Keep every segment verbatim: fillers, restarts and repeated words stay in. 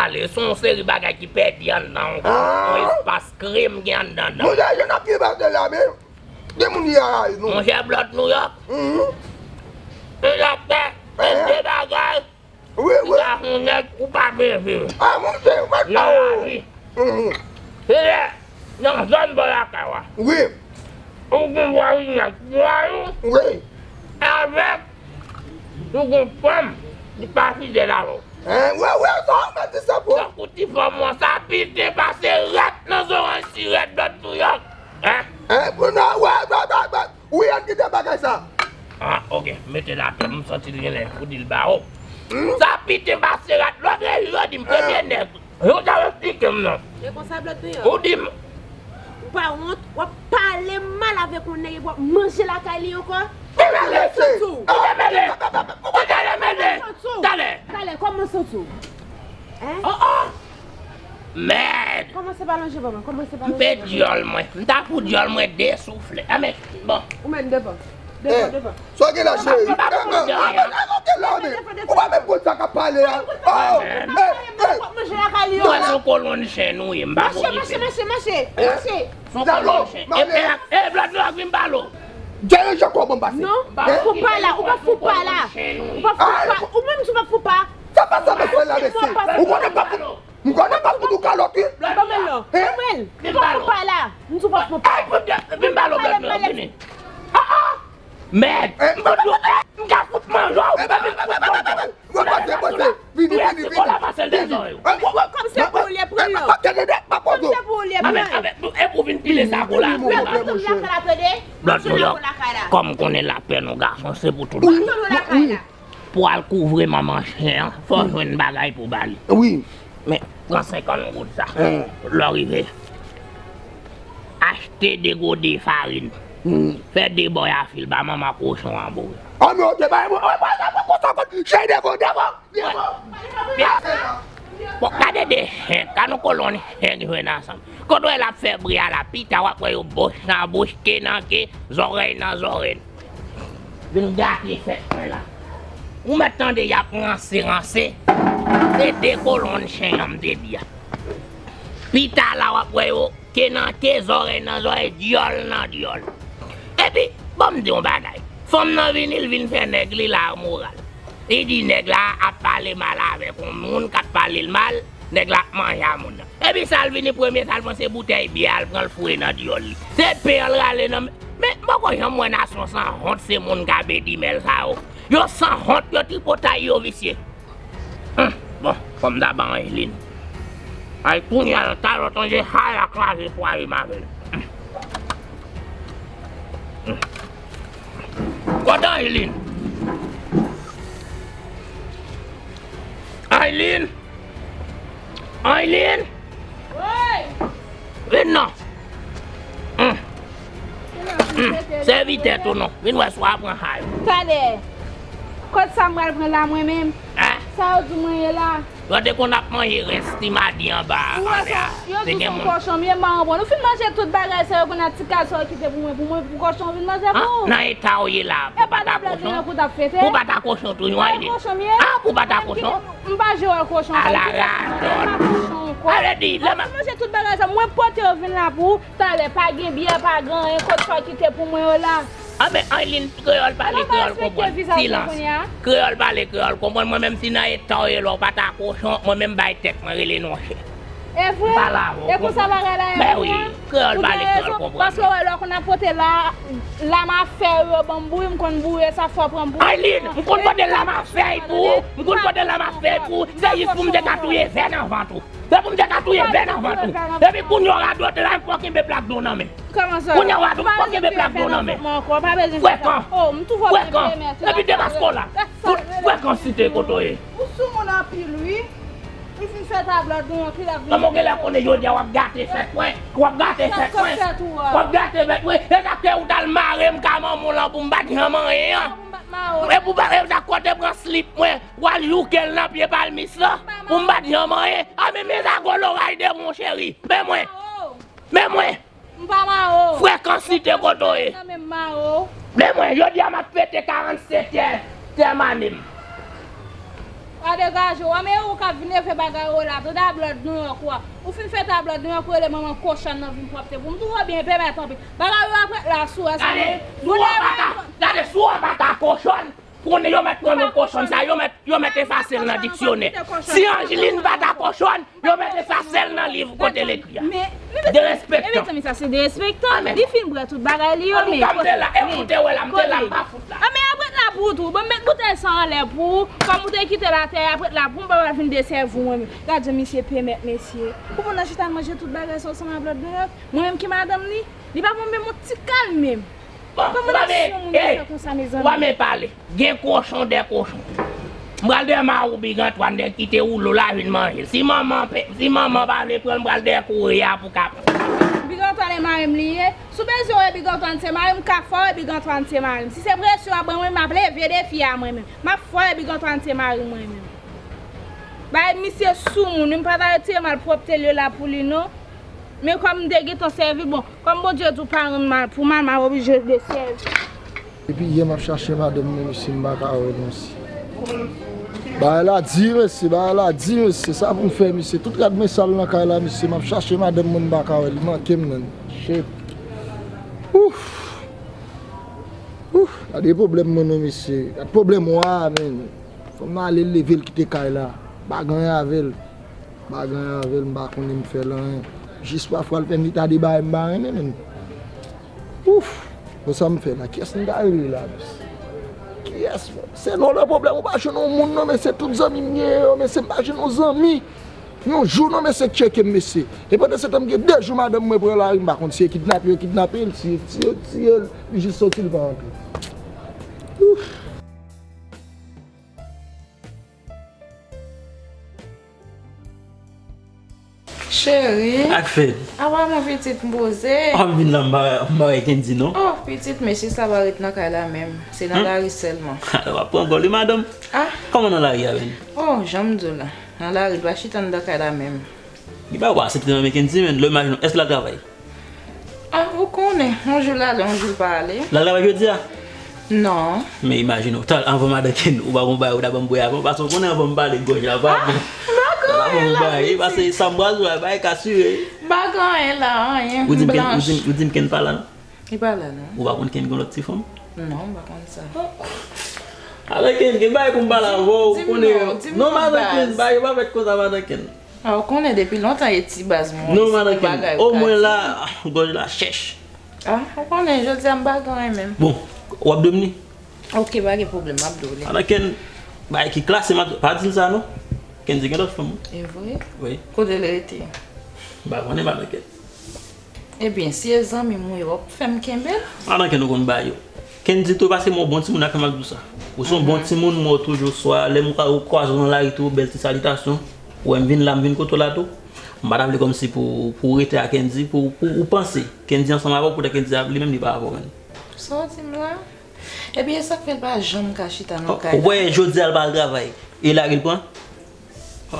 Ale, se yon seri bagay ki pèdi anndan w. Yon espas krim gen anndan. Monchè, jan n ap gen bagay la, men, gen moun ki rayi nou. Monchè, Blood New York. Se la fè, se de bagay. Wi, wi. Ou pa fè yon nèg, ou pa byen viv. A, monchè, ou mèt pa. Nan lavi. Se lè, nan zòn bò lakay ou a. Wi. Ou gen vwayou nèg, vwayou. Wi. Avèk, ou gen fanm, li pa fidèl avè w. Hein, wi, wi, sa ou mèt di sa pou. Tankou ti fanm ou an, sa piten pase rèt nan zoranj si rèt dòt tou yo. Hein? Hein, pou nou, wè, wè, wè, wè. Wi, ann kite bagay sa. Ah, ok. Mete l atè, m santi l genlè pou di l ba w. Sa piten pase rat, lòt reji yo di m premye nèg. Yo ta eksplike m non. E konsa Blood New York. Ou di m. Ou pa wont, w ap pale mal avèk yon nèg epi w ap manje lakay li ankò. Kite mele! Kite mele! Kite mele! Talè! Talè, kòman w santi w? Hein? Oh, oh! Mèd! Kòmanse pa lonje bò mwen, kòmanse pa lonje bò mwen. M pè dyòl mwen. M ta pou dyòl mwen desoufle. A, men, bon. Ou menm devan. Devan, devan. Sa w gen la, cheri? M pa konn de anyen. Ou pa menm konn sa k ap pale a. Oh! Manje lakay li yo. Mwen se yon kolonn chen ou ye, m pa pou kite. Mache, mache, mache, mache. Mache. Se yon kolonn chen. E, e, e, Blood New York vin pale w. Dèyè jan kòman m pase? Non, ou pa fou pa la, ou pa fou pa la. Ou pa fou pa, ou menm tou pa fou pa. Sa pa sa m ap fè la, mesye. Ou konnen m pa fout, m konnen m pa fout ou kalòt, wi. Ban mwen l non. Ban mwen l. Ou pa fou pa la. M tou pa fou pa. Ay, pou de, vin pale w, Blood New York, vini. Ah, ah. Mèd. M fout ou, m ka fout manje w. Mwen pase, pase. Vini, vini, vini. Kòm se pou ou l ye pran l non. Kòm se pou ou l ye pran l. Epi w vin pile sa kou la. Blood New York, kòm m konnen lapè nou gason, se pou tout bagay. Pou al kouvri manman chen an, fò w jwenn bagay pou ba li. Wi. Men, pran senkant goud sa. Lè w rive, achte de gode farin. Fè de bòy a fil, ba manman kochon an boure. An, men, ok, ba, ba, ba, ba, ba, konsa, konsa, chen devan, devan, devan. Bon, gade de chen, gade yon kolonn chen ki jwenn ansanm. Kote w wè l ap fè bri a la, pita w ap wè yo bouch nan bouch, ke nan ke, zòrèy nan zòrèy. Vin gate fèt mwen la. Ou mèt tande y ap ranse, ranse. Se de kolonn chen an m te di a. Pita la w ap wè yo ke nan ke, zòrèy nan zòrèy, dyòl nan dyòl. Epi, ban m di yon bagay. Fanm nan vini, l vin fè nèg li la moral. Li di nèg la ap pale mal avèk yon moun k ap pale l mal, nèg la ap manje a moun nan. Epi sa l vini premye, sa l pran se boutèy byè a, l pran l foure nan dyòl li. Se pen an l rale nan men. Men m poko janm wè nasyon sanwont, se moun k ap edi mèl sa yo. Yo sanwont, yo tripotay, yo visye. Hum, bon, fò m ta ban Angeline. Ay, kounye a, talè w tonje, hay a kraze fwaye m avè l. Hum. Hum. Kote Angeline? Angeline? Angeline? Wi! Vin non. Hum. Hum. Sèvi tèt ou non. Vin wè si w a pran hay. Talè. Kot sa m pral pran la mwen menm? Hein? Sa yo di mwen ye la? Yo te konn ap manje rès ti madi anba a, anlè a. Yo di se yon kòchon m ye, m pa konprann. Ou fin manje tout bagay sa yo, konn a ti kal sa yo kite pou mwen, pou mwen, pou kòchon vin manje pou ou. Nan eta w ye la, pou w pa ta kòchon, pou w pa ta kòchon tou, yon ide. Ah, pou w pa ta kòchon. M pa jwe wòl kòchon. Ala radòt. M pa kòchon ankò. Alè di, lè m ap manje tout bagay sa, mwen pote yo vin la pou ou, talè pa gen byè, pa gen anyen, kot sa yo kite pou mwen yo la. Anben, Angeline, kreyòl pale, kreyòl konprann. Silans. Kreyòl pale, kreyòl konprann. Mwen menm si nan eta w ye la, w pa ta kòchon, mwen menm bay tèt mwen rele non chè. E vre? E konsa bagay la ye kounye a? Mè wi, kreyòl pale, kreyòl konprann. Paske w wè lè w konn ap pote la, lam a fè yo ban m bouyi, m konn bouyi sa fò pran m pou. Angeline, m konn pote lam a fè pou ou, m konn pote lam a fè pou ou, se jis pou m te ka touye vè nan vant ou. Se pou m te ka touye vè nan vant ou. Epi kounye a w radote la, m fò kenbe plak dlo nan men. Kòman sa? Kounye a w radote, m fò kenbe plak dlo nan men. Frekan. Frekan. Epi te paske w la. Tout frekan site kote w ye. Ou sou moun anpil, wi. Ou fin fè tablo nou an, kilè vini. Kòman w genlè konnen jodi a w ap gate fèt mwen? W ap gate fèt mwen. W ap gate fèt mwen. E sa k fè ou t al mare m ka manman w lan pou m pa t janm anyen an. E pou pa, e sa k fè w te pran slip mwen. W al jouke l nan pye palmis lan pou m pa t janm anyen. A men, men sa gwo loray de mwen cheri. Men mwen. Men mwen. M pa mare w. Frekansite kote w ye. Men mwen, jodi a m ap fete karannsenkyèm ane m. Pa degaje w, men ou k ap vin leve bagay yo la, tande a blòd Nouyòk ou a. Ou fin fè ta blòd Nouyòk ou rele manman kochòn nan vin pwòpte pou m tou, ebyen pèmèt anpil. Bagay yo ap ret la sou wè sa. Gade, si w pa ta, gade, si w pa ta kochòn, konnen yo mèt pran non kochòn sa, yo mèt, yo mèt efase l nan diksyonè. Si Angeline pa ta kochòn, yo mèt efase l nan liv kote l ekri a. Derespektan. Mezanmi, sa se derespektan. Li fin bwè tout bagay li yo, men kote, men kote. A, men ap ret la pou ou tou. Bon, m met boutèy sa anlè pou ou. Kòm ou te kite l atè, ap ret la pou m, m pa pral vin desèvi w mwen menm. Gad jan misye pèmèt mesye. Ou konn nan chita n manje tout bagay sa ansanm avèk Doyòk. Mwen menm ki madanm li, li pa ban m menm yon ti kal menm. Bon, kòman nèg si yon moun ap fè konsa, mezanmi? Ou pa men pale. Gen kochon dè kochon. M pral dèyè mari w Big Antoine, dèyè kite woulo la vin manje l. Si manman pe, si manman pa vle pran l, m pral dèyè kouri a pou ka pran. Big Antoine e mari m li ye. Si w bezwen wè Big Antoine se mari m, m ka fè w wè Big Antoine se mari m. Si se presyon w ap ban mwen, m ap leve defi a mwen menm. M ap fè w wè Big Antoine se mari m mwen menm. Bay misye soumoun, m pa ta retire malpwòpte l yo la pou li non. Men kòm m te gentan sèvi, bon, kòm Bondye di w pa rann mal pou mal, m ap oblije desèvi. Depi yè m ap chache madanm mwen, mesye, m pa ka wè l, mesye. Bagay la di, mesye, bagay la di, mesye. Sa pou m fè, mesye? Tout rad mwen sal nan kay la, mesye. M ap chache madanm mwen, m pa ka wè l. Li manke m, menn. Shit. Ouf. Ouf. Gade pwoblèm mwen, non, mesye. Gade pwoblèm w a, menn. Fò m ale leve l kite kay la. M pa gen anyen avè l. M pa gen anyen avè l, m pa konnen m fè l anyen. Jis pafwa l fè m li ta de bagay m pa renmen, menn. Ouf! Bon, sa m fè la? Kiyès m ta rele la, mesye? Kiyès? Se non nan pwoblèm, ou pa jwenn yon moun non, mesye, tout zanmi m gen yo, mesye, m pa jwenn yon zanmi. Yon jou non, mesye, tcheke m, mesye. E pandan se tan, m gen de jou madanm mwen pran lari, m pa konn si e kidnape yo kidnape l, si e tiye yo tiye l, li jis soti, li pa rantre. Ouf! Cheri. Ak fèt. Apa mon pitit m poze? Oh, m vin la, m pa, m pa wè Kendy non. Oh, pitit, mesye sa pa ret nan kay la menm. Se nan lari sèlman. W ap pran gòl wi, madanm. Ah. Kòman nan lari a menm? Oh, jan m di w la. Nan lari, l pa chita anndan kay la menm. Li pa wè aksepte nan men Kendy, menn. Lè m al jwenn, èske l al travay? Ah, ou konnen, yon jou l ale, yon jou l pa ale. L al travay jodi a? Non. Men imajine w, tal anvan madan Ken, ou pa gon bagay ou ta ban m bwè avan, paske ou konnen anvan m pale gòj la pa bon. Ah, m pa gen anyen la, pitit. Paske sa m pral di w la, bagay ka sire. M pa gen anyen la, anyen. Ou di m Ken, ou di m, ou di m Ken pa la non? Li pa la non. Ou pa konn Ken gen lòt ti fanm? Non, m pa konn sa. Madan Ken, gen bagay pou m pale avè w, ou konnen. Non, madan Ken, bagay yo pa fèt konsa, madan Ken. Ah, ou konnen depi lontan e ti baz mwen. Non, madan Ken, omwen la, gòj la chèch. Ah, ou konnen, jodi a m pa gen anyen menm. Bon, w ap dwe m li? Ok, pa gen pwoblèm, m ap dwe w li. Madan Ken, bagay ki klase, pa di l sa non. Kendy gen lòt fanm wi. E vre? Wi. Kote l rete? M pa konnen, madan Ken. Ebyen, si e zanmi m ou ye, w ap fè m kenbe l? Madan Ken, ou konn bagay yo. Kendy tou, paske m yon bon timoun, ak fè m ap di w sa. Ou se yon bon timoun, m wè w toujou swa, lè m kwa-, ou kwaze w nan lari tou, bèl ti salitasyon. Ou wè m vin la, m vin kote w la tou. M pa ta vle kòmsi pou, pou w rete ak Kendy, pou, pou ou panse Kendy ansanm avè w, poutan Kendy ap, li menm li pa avè w menm. Sa w di m la? Ebyen, e sa k fè l pa janm ka chita nan kay la. Ou wè, jodi a l pa al travay. E lari l pran?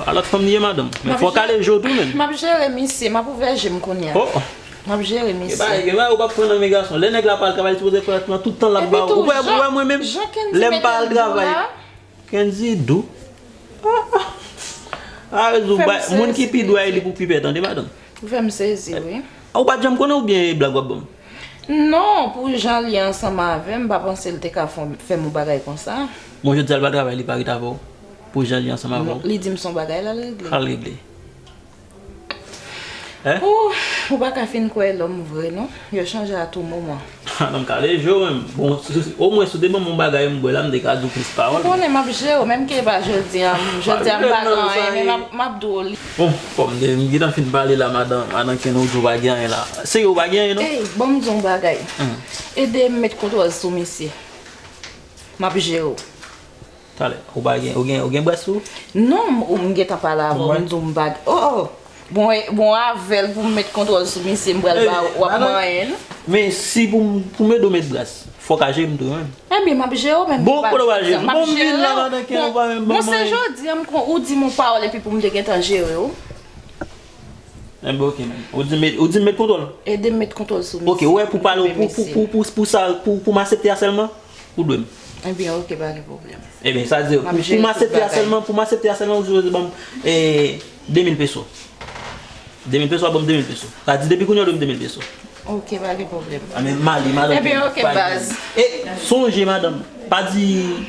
A lòt fanm li ye, madanm. Men fò w kale je w tou, menn. M ap jere misye, m ap ouvè je m kounye a. Oh, oh. M ap jere misye. Gen bagay, gen bagay ou p ap pran nan men gason. Lè nèg la pa al travay, li sipoze fè nan tout tan l ap ba ou. Ou wè, ou wè mwen menm, lè m pa al travay. Kendy dou. Ah, ah. A rezon, moun ki pi dou a li pou pi pè, tande, madanm. Ou fè m sezi, wi. Ou pa t janm konnen oubyen e blag w ap ban m? Non, pou jan l ye ansanm avè m, m pa panse l te ka fè m, fè m yon bagay konsa. Bon, jodi a l pa travay, li pa ret avè w. Pou jan l ye ansanm avè w. Non, li di m se yon bagay l al regle. Al regle. Hein? Ou, ou pa ka fin kwè lòm vre, non. Yo chanje a tou moman. Ah, non, m kale je w menm. Bon, si, si, omwen si w te ban m yon bagay m bwè la, m te ka di w plis pawòl. Ou konnen m ap jere w, menm ke pa jodi a, jodi a m pa gen anyen, men m ap, m ap di w li. Bon, kòm m gentan fin pale la, madan, madan Ken, ou di w pa gen anyen la. Serye, ou pa gen anyen, non? Ey, ban m di w yon bagay. Ede m met kontwòl sou misye. M ap jere w. Talè, ou pa gen, ou gen, ou gen brès ou? Non, m, m gentan pale avè w, m di w m pa gen. Oh, oh. Bon, e, bon, avè l pou m met kontwòl sou misye, m pral ba w, w ap manyen l. Men si pou m, pou m ede w met brès, fò w ka jere m tou, wi. Ebyen, m ap jere w, men bon, kote w pral jere m? Bon, m vin la, madan Ken, ou pa menm ban m manyen. Bon, se jodi a m kon, ou di m yon pawòl epi pou m te gentan jere w. Enben, ok, menm. Ou di m met, ou di m met kontwòl? Ede m met kontwòl sou misye. Ok, ou wè, pou pale, pou, pou, pou, pou, pou sa, pou, pou m aksepte a sèlman, ou dwe m. Ebyen, oke, pa gen pwoblèm. Ebyen, sa di, pou m aksepte a sèlman, pou m aksepte a sèlman, ou sipoze ban m de mil peso. De mil peso, w ap ban m de mil peso. Sa di, depi kounye a, w dwe m de mil peso. Oke, pa gen pwoblèm. A, men m ale, madanm. Ebyen, oke, baz. E, sonje, madanm, pa di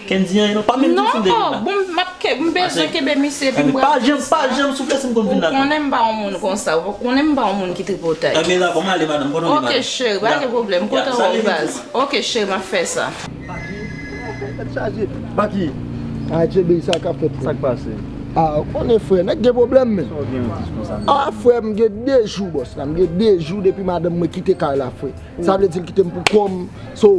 Kendy anyen, non. Pa menm di si m te vin la. Non, bon, m ap ke, m bezwen kenbe misye, epi m pral. Pa janm, pa janm soufle si m konn vin la. Ou konnen m pa yon moun konsa, ou konnen m pa yon moun ki tripotay. Ebyen, dakò, m ale, madanm, kontan w ye, madanm. Oke, cheri, pa gen pwoblèm, kontan wè w, baz. Oke, cheri, m ap fè sa. Tèt chaje. Baki. A, Djebe, sa k ap fèt, frè? Sa k pase? A, ou konnen, frè, nèg gen pwoblèm, men. Sa w gen yon ti konsa? A, frè, m gen de jou, bòs la. M gen de jou depi madanm mwen kite kay la, frè. Sa vle di l kite m pou kò m. So,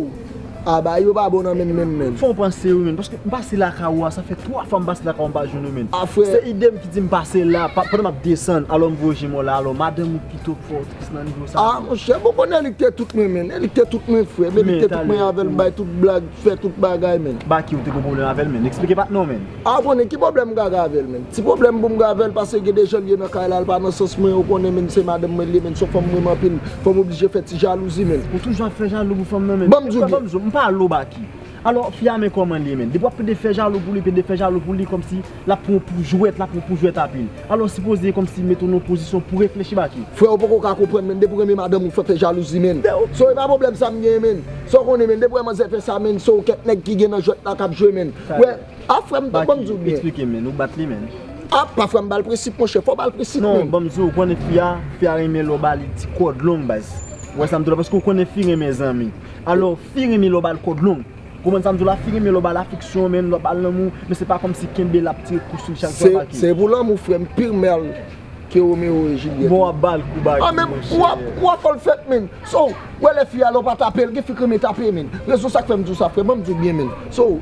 a, bagay yo pa bon nan men m menm, men. Fò w panse wi, men. Paske m pase lakay ou a, sa fè twa fwa m pase lakay ou, m pa jwenn ou, men. A, frè. Se ide m ki di m pase la, pa, pandan m ap desann, alò m voye je m wè w la, alò madanm ou pito fò w tris nan nivo sa. A, monchè, bon, konnen li k te tout mwen, men. Li k te tout mwen, frè. Men li k te tout mwen avè l, m bay tout blag, fè tout bagay, men. Baki, ou te gon pwoblèm avè l, men. Eksplike patnè w, men. A, konnen ki pwoblèm m ka gen avè l, men. Ti pwoblèm pou m gen avè l, paske gen de jan l ye nan kay la, l pa nan sans mwen, ou konnen, men, se madanm mwen li ye, men, se yon fanm m renmen anpil, fò m oblije fè ti jalouzi, men. Ou toujou ap fè jalou pou fanm nan, men. Ban m di w byen. Ban m di w, m pa lo Baki. Alò, fi a men kòman l ye, men. Depi w ap plede fè jalou pou li, plede fè jalou pou li, kòmsi l ap pran w pou jwèt, l ap pran w pou jwèt apil. Alò, sipoze kòmsi mete w nan yon pozisyon pou reflechi, Baki. Frè, ou poko ka konprann, men, depi w renmen madanm ou, fè, fè jalouzi, men. So, e pa pwoblèm sa m genyen, men. Sa w konnen, men, depi w wè manzè fè sa, men, se yon kèk nèg ki gen nan jwèt la k ap jwe, men. Wè, a, frè m, ban m di w byen. Eksplike m, men, ou bat li, men. A, pa frè m ba l prensip, monchè, fò w ba l prensip, men. Non, ban m di w, ou konnen fi a, fi a renmen lè w ba li ti kòd long, baz. Ou wè sa m di w la, paske ou konnen fi renmen zanmi. Alò, fi renmen lè w ba l kòd long. Ou konprann sa m di w la, fi renmen lè w ba l afeksyon, men, lè w ba l lanmou, men se pa kòmsi kenbe l ap tire kou sou li chak jou, Baki. Se pou lanmou, frè m, pi mal ke Romeo e Juliet. Bon, w ap ba l kou, Baki, monchè. A, men, w ap, w ap fè l fèt, men. So, w wè lè fi a, lè w pa tape l, gen fi k renmen tape, men. Rezon sa k fè m di w sa, frè, ban m di w byen, men. So,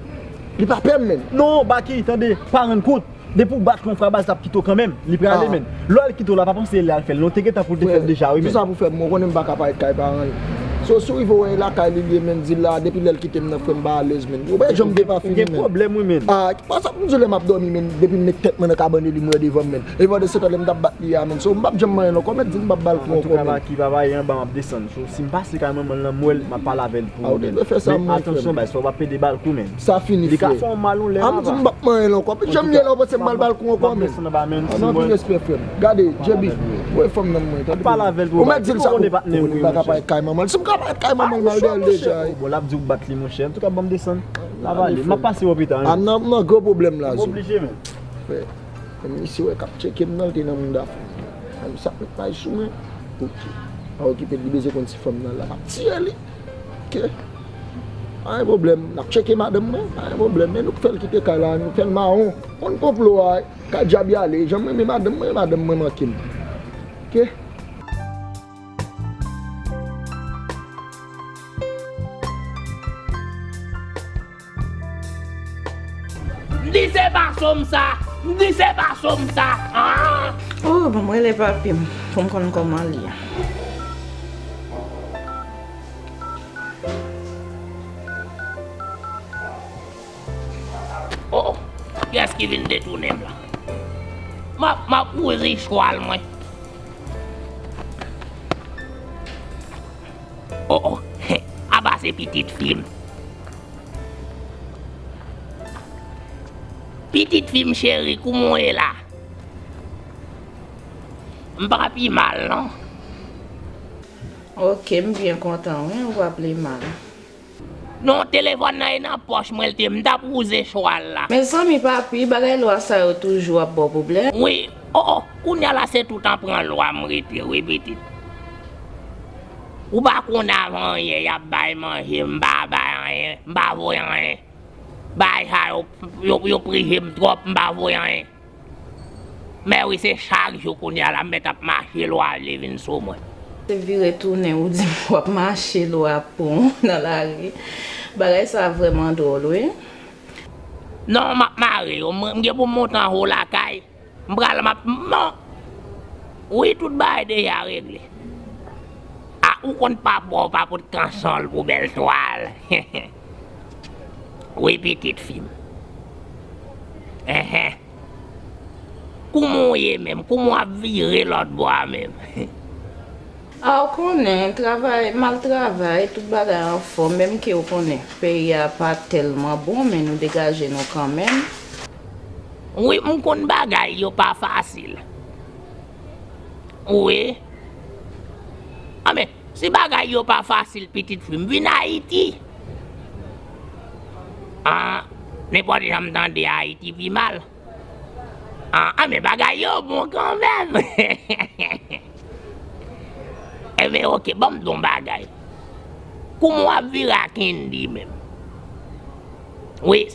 li pa pè m, men. Non, Baki, tande, pa rann kont. Depi w bat yon frè, baz, l ap kite w kanmenm. Li prale, men. Lè l kite w la, pa panse lè al fè l, non, te gentan pou l te fè l deja, wi, men. Di sa pou fè m, ou konnen m pa ka parèt kay paran l. So, si w rive wè e lakay li l ye, men, di l la, depi lè l kite m nan, frè m pa alèz, men. Ou pa janm gen pa fini, men. Ou gen pwoblèm, wi, men. A, pa sa pou m di w lè m ap dòmi, men, depi m met tèt mwen nan kabann li, m wè devan m, men. E pandan se tan lè m t ap bat li a, men. So, m p ap janm manyen l ankò, men, di m p ap ba l kou ankò, men. Antouka, Baki, pa bay anba, m ap desann. So, si m pase kay manman l nan, m wè l, m ap pale avè l pou ou, men. Men atansyon, baz, fò w pa pede ba l kou, men. Sa fini, frè. Li ka fè w mal yon lè, papa. A, m di m p ap manyen l ankò. Pi jan m ye la, ou panse m pral ba l kou ankò, men? Antouka, m ap desann anba, men. A, non, anpil respè, frè m. Gade, Djebi, ou e fanm nan mwen, tande. Pale avè l pou mwen. Ou mèt di l sa. Ou konnen patnè m, wi, monchè. Li pa ka parèt kay manman l. Si m ka parèt kay manman l, m al dèyè l deja, wi. Bon, l ap di w bat li, monchè. Antouka, ban m desann. L ap ale. M ap pase w lopital, wi. A, m nan, m nan gwo pwoblèm la, zo. M oblije, men. Frè, men misye wè k ap tcheke m nan, l te nan mouda fanm. Menm sa k met may sou mwen. Oke. Pa okipe l, li bezwen konn si fanm nan la, m ap tiye li. Oke. Pa gen pwoblèm. N ap tcheke madanm mwen. Pa gen pwoblèm. Men nou k fè l kite kay la, nou fè l mawon. Konn konplo a, ka dyab y ale. Jan m renmen madanm mwen, madanm mwen manke m. Oke. M di se pa sòm sa, m di se pa sòm sa. Ah! Oh, ban m rele papi m pou m konn kòman l ye. Oh, kiyès ki vin detounen m la? M ap, m ap wouzi chwal mwen. Oh, oh, apa se pitit fi m. Pitit fi m cheri, kouman w ye la? M pa pi mal, non. Ok, m byen kontan, wi, ou pa pi mal. Non, telefòn nan e nan pòch mwen l te, m t ap wouze chwal la. Mezanmi, papi, bagay lwa sa yo toujou ap ba w pwoblèm. Wi, oh, oh, kounye a la se tout an pran lwa m rete, wi, pitit. Ou pa konn avan anyen, y ap bay manje, m pa bay anyen, m pa voye anyen. Bagay sa yo, yo, yo prive m twòp, m pa voye anyen. Men wi, se chak jou kounye a la, m mèt ap mache lwa vle vin sou mwen. Se vire tounen, ou di m w ap mache lwa pon nan lari. Bagay sa vrèman dwòl, wi. Non, m ap mare yo. M, m gen pou m monte anwo lakay. M pral, m ap, non. Wi, tout bagay deja regle. A, ou konn papa w pa pot kanson l pou bèl twal. Wi, pitit fi m. Enhen. Kouman w ye menm? Kouman w ap vire lòt bò a menm? A, ou konnen, travay, m al travay, tout bagay anfòm, menm ke ou konnen, peyi a pa tèlman bon, men nou degaje nou kanmenm. Wi, m konn bagay yo pa fasil. Wi. Anben, si bagay yo pa fasil, pitit fi m, vin Ayiti. A, nenpòt jan m tande Ayiti pi mal. A, a, men bagay yo bon kanmenm. Ebyen, oke, ban m di w yon bagay. Kouman w ap vire a Kendy menm? Wi.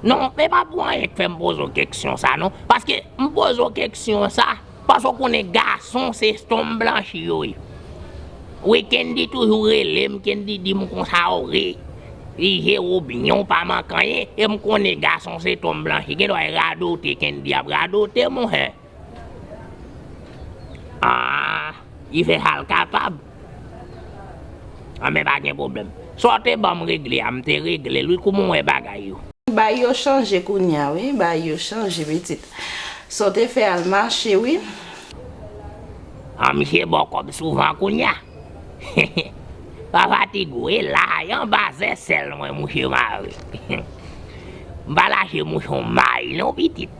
Non, men pa pou anyen k fè m poze w keksyon sa, non. Paske m poze w keksyon sa, paske w konnen gason se tonm blanchi yo ye. Wi, Kendy toujou rele m, Kendy di m konsa, wi. Li jere w byen, w pa manke anyen, e m konnen gason se tonm blanchi. Gen dwa radote, Kendy ap radote, monchè. A, li fè sa l kapab. Anben, pa gen pwoblèm. Sa w te ban m regle a, m te regle l, wi, kouman w wè bagay yo? Bagay yo chanje kounye a, wi, bagay yo chanje, pitit. Sa w te fè a, l mache, wi. A, misye ba w kòb souvan kounye a. Pa fatige w, e la, e anba zèsèl mwen mouche mare. M pa lache mouche yon may non, pitit.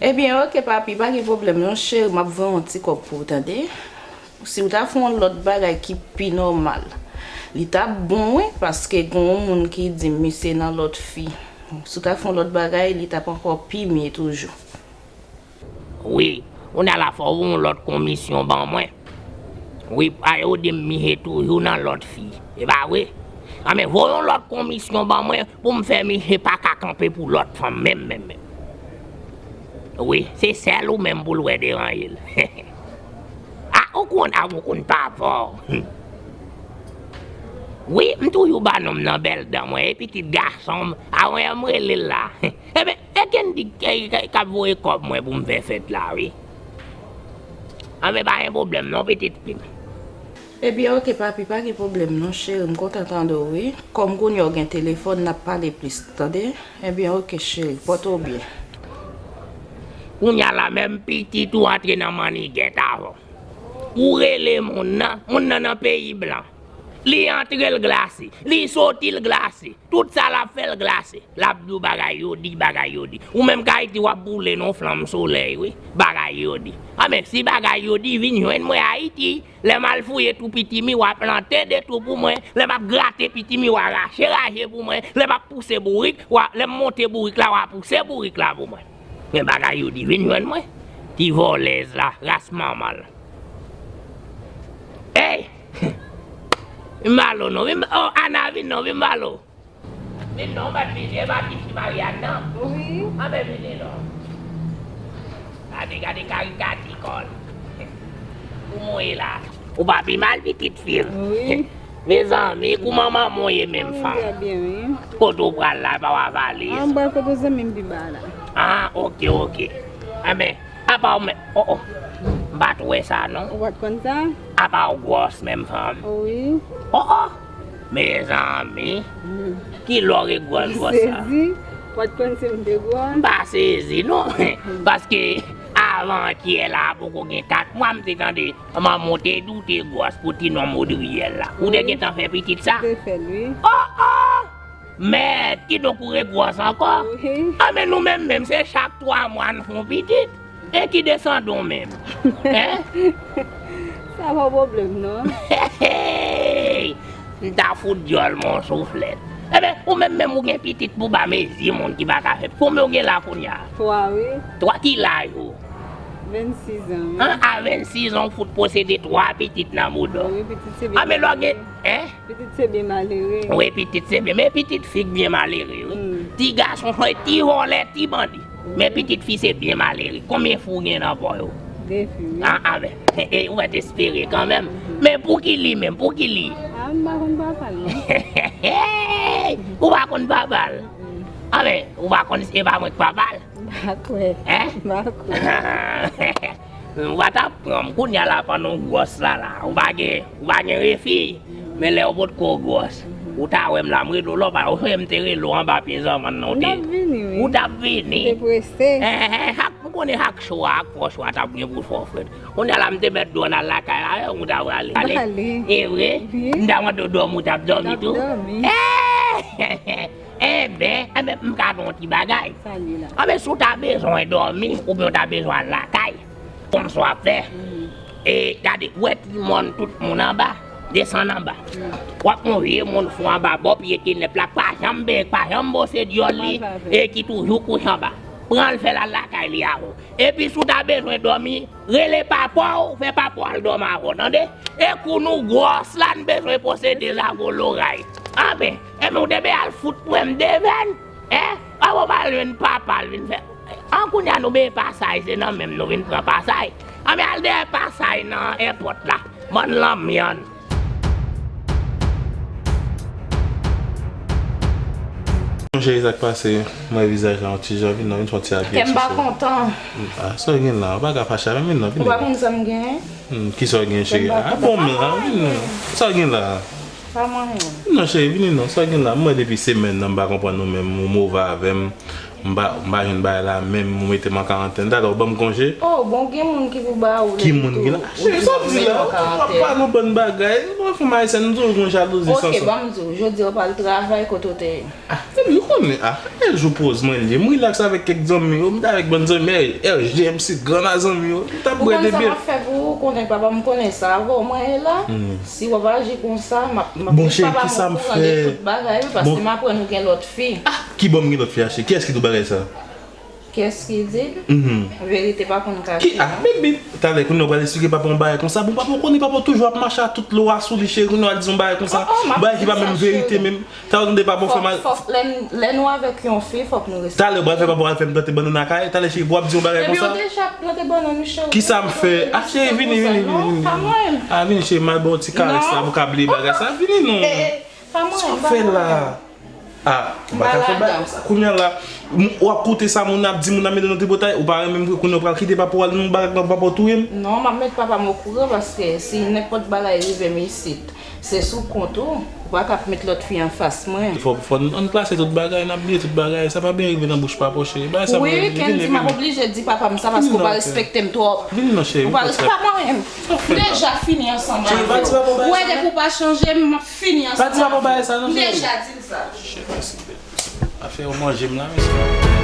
Ebyen, oke, papi, pa gen pwoblèm non, cheri, m ap voye yon ti kòb pou w, tande. Si w ta fè yon lòt bagay ki pi nòmal, li t ap bon, wi, paske gen yon moun ki di m misye nan lòt fi. Si w ta fè yon lòt bagay, li t ap ankò pi mye toujou. Wi, kounye a la fò w voye yon lòt komisyon ban mwen. Wi, pa yo di m misye toujou nan lòt fi. E pa vre? Anben, voye yon lòt komisyon ban mwen pou m fè misye pa ka kanpe pou lòt fanm menm, menm, menm. Wi, se sèl ou menm pou l wè deranje l. A, ou konn, a, ou konn papa w. Wi, m toujou ba nonm nan bèl dan mwen, e pitit gason m, a, mwen, m rele l la. Ebyen, e Kendy k, k, k ap voye kòb mwen pou m fè fèt la, wi. Anben, pa gen pwoblèm non, pitit fi m. Ebyen, oke, papi, pa gen pwoblèm non, cheri, m kontan tande w, wi. Kòm kounye a w gen telefòn, n ap pale plis, tande? Ebyen, oke, cheri, pòte w byen. Kounye a la, menm pitit ou antre nan mannigèt avè w. Ou rele moun nan, moun nan nan peyi blan. Li antre l glase, li soti l glase. Tout sa l ap fè l glase. L ap di w bagay yo di, bagay yo di. Ou menm k Ayiti, w ap boule nan flanm solèy, wi. Bagay yo di. Anben, si bagay yo di, vin jwenn mwen Ayiti. Lè m al fouye twou pitimi, w a plante de twou pou mwen. Lè m ap grate pitimi, w a rache raje pou mwen. Lè m ap pouse bourik, w a, lè m monte bourik la, w a pouse bourik la pou mwen. Men bagay yo di, vin jwenn mwen. Ti vòlèz la, ras manman l. Ey! Vin ba l non, vin, oh, Ana, vin non, vin ba l. Vin non, mèt vini, e pa ti fi Mariane nan. Wi. Anben vini non. Gade, gade karikati kò l. Kouman w ye la? Ou pa pi mal, pitit fi m? Wi. Mezanmi, kouman manman w ye menm fanm? Wi, trè byen, wi. Kote w pral la, pa w a valiz? A, m pral kote zanmi m pi ba la. A, oke, oke. Anben, apa w menm, oh, oh. M pa t wè sa, non. Ou pa t konn sa? Apa w gwòs menm fanm? Wi. Oh, oh. Mezanmi, ki lè w regwòs gwòs sa? Sezi, w pa t konn si m te gwòs? M pa sezi, non. Paske avan yè la, poko gen kat mwa, m te tande manman w te di w te gwòs pou ti nonm Odriyèl la. Ou te gentan fè pitit sa? M te fè l, wi. Oh, oh! Mèt, kidonk ou regwòs ankò? Wi. A, men nou menm menm, se chak twa mwa n fè yon pitit. E ki desandan w menm? Hein? Sa pa pwoblèm, non. Hey! M ta fout dyòl mwen yon souflèt. Ebyen, ou menm menm ou gen pitit pou ba mezi moun ki pa ka fè. Konbyen w gen la kounye a? Twa, wi. Twa, ki laj ou? Vennsis an, wi. An, a vennsis an, ou fout posede twa pitit nan bouda w. Wi, pitit se byen. A, men lè w gen, hein? Pitit se byen malere. Wi, pitit se byen. Men pitit fi k byen malere, wi. Hmm. Ti gason, ti vòlè, ti bandi. Men pitit fi se byen malere. Konbyen fi w gen nan pa w yo? De fi, wi. A, a, men, e, ou mèt espere kanmenm. Mhm. Men pou ki li menm, pou ki li? A, m pa konn papa l, non. Ou pa konn papa l? Mm. A, men, ou pa konn, e pa mwen k papa l? M pa kwè. Hein? M pa kwè. Ou pa t ap pran m kounye a la pandan w gwòs la, la. Ou pa gen, ou pa gen refi. Men lè w potko gwòs, ou ta wè m la, m rele w la, w pa wè m te rele w anba pye zanmann nan, w te, ou t ap vini, wi. Ou t ap vini. M te prese. Enhen, ak m Konnen ak cho a, ak pwòch ou a t ap gen pou fè w frèt. Kounye a la, m te mèt di w ann al lakay la, e, ou ta prale. Ale. E vre? M ta mande w dòmi, ou t ap dòmi tou? Enben, enben, m ka di w yon ti bagay. Anben, si w ta bezwen dòmi, oubyen w ta bezwen al lakay, kòm sa w ap fè. E, gade, ou wè ti mòn tout moun anba, desann anba. W ap yon vye moun fou anba bò pye kenèp la, k pa janm ben, k pa janm bwose dyòl li, e ki toujou kouche anba. Pran l fè l al lakay li avè w. Epi si w ta bezwen dòmi, rele papa w, fè papa w al dòmi avè w, tande? E kou nou gwòs la, n bezwen posede zago loray. Anben, enben, ou te ben al fout pran m devèn, en? Avan w al jwenn papa l vin fè. An kounye a nou benyen pasaj, se nan men m nou vin pran pasaj. Anben, al dèyè pasaj nan èpòt la. Bann lanmyann. Mon cheri, sa k pase? M wè vizaj la yon ti jan vin, non, vin fè yon ti abye sou sou. Kè m pa kontan. Ah, sa w gen la? Ou pa ka fache avè m, vin non, vin non. Ou pa konn sa m gen? Hmm, ki sa w gen, cheri? Ah, bon, m la, vin non. Sa w gen la? Pa mwen menm. Non, cheri, vini non, sa w gen la? M wè depi semèn nan, m pa konprann ou menm, ou move avè m. M pa, m pa jwenn bagay la menm, ou mete m an karantèn. Talè w ban m konje. Oh, bon, gen moun ki pou ba ou lè ki tou. Ki moun ki la? Cheri, sa w di la? Ou di w mete m an karantèn. Pale yon bann bagay. Ou fè m ayisyen, m di w gon jalouzi sansan. Ok, ban m di w, jodi a w pral travay kote w te ye. Ah, epi ou konnen, ah, bèl jou poz mwen li ye. M rilaks avèk kèk zanmi yo, m t avèk bann zanmi, R J M C, gran zanmi yo. M t ap bwè de byè. Ou konn sa m ap fè pou ou, ou konnen papa m konnen sa avè w, mwen ye la. Si w ap aji konsa, m ap, m ap met papa m okouran de tout bagay, wi, paske m aprann ou gen lòt fi. Ki bò m gen lòt fi a, cheri? Kiyès ki di w bagay sa? Kiyès ki di? Verite pa konn kache. Ki, ah, baby, talè kounye a w pral esplike papa w yon bagay konsa. Bon, papa w konnen papa w toujou ap mache a tout lwa sou li, cheri, kounye a w al di yon bagay konsa. Yon bagay ki pa menm verite menm. Talè w tande papa w fè mal. Fòk, fòk, lè n, lè nou avèk yon fi, fòk nou respekte. Talè w pral fè papa w al fè m plante bannann nan kay, talè cheri, pou w ap di yon bagay konsa. Epi w deja plante bannann, wi, cheri. Kisa m fè? Ah, cheri, vini, vini, vini, vini. Pa mwen. Ah, vini, cheri, m al ba w ti karès la pou w ka bliye bagay sa. Vini non. Pa mwen, pa mwen. Sa w fè la? Ah, ou pa ka fè bagay sa. Kounye a la, m, w ap koute sa moun ap di, moun ap mete nan tripotay, ou pa renmen m vre, kounye a w pral kite papa w al nan bagay, papa w touye m. Non, m ap met papa m okouran, paske si nenpòt bagay rive m isit, se sou kont ou, ou pa ka ap met lòt fi anfas mwen. Fò, fò n, ann klase tout bagay, n ap bliye tout bagay, sa pa byen rive nan bouch papa w, cheri. Bagay sa pa byen rive. Wi, Kendy, m ap oblije di papa m sa, paske ou pa respekte m twòp. Vini non, cheri. Ou pa respekte m, m deja fini ansanm avè w. Ou wè, depi w pa chanje, m ap fini ansanm avè w. M deja di l sa. Shit, mèsi, bèl. Afè yo manje m la, mesye.